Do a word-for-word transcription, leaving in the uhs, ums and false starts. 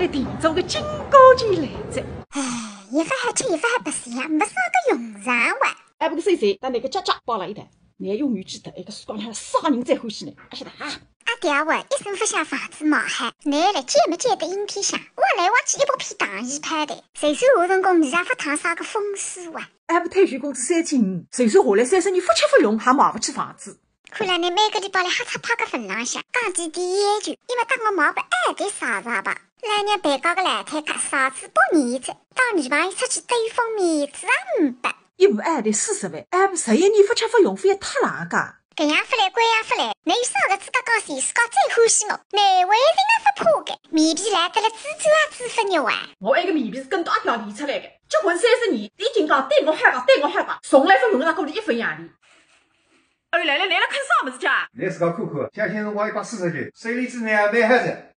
来定做个金刚钿来着。哎，一发还吃，一发还白相，没啥个用场哇。哎，不过谁谁，但那个家家包了一袋，你还永远记得，一个是讲还啥人最欢喜呢？阿晓得啊？阿爹哇，一心勿想房子买好，拿来建没建得阴天向，我来我去一百匹糖衣拍的，谁说我成功，你也勿谈啥个风水哇。哎，不退休工资三千五，谁说下来三十年勿吃勿用，还买勿起房子。 看来你每个礼拜来瞎插派个份浪向，讲几点要求，伊么搭我买部爱迪啥啥吧。来年陪嫁个老太太啥子八年次，到女朋友出去兜风面子也没。一部爱迪四十万，还不十一年勿吃勿用，非要太拉个。搿样勿来，搿样勿来，侬有啥个资格讲全世界最欢喜我？难为情也勿怕个，面皮烂得了，猪猪也猪勿肉啊！我埃个面皮是跟到阿爹练出来个，结婚三十年，伊竟讲对我好个，对我好个，从来勿用了过伊一分洋钿。 哎，来来来，来看啥物事家？来自家看看，相亲辰光一百四十斤，手里子呢也蛮好着。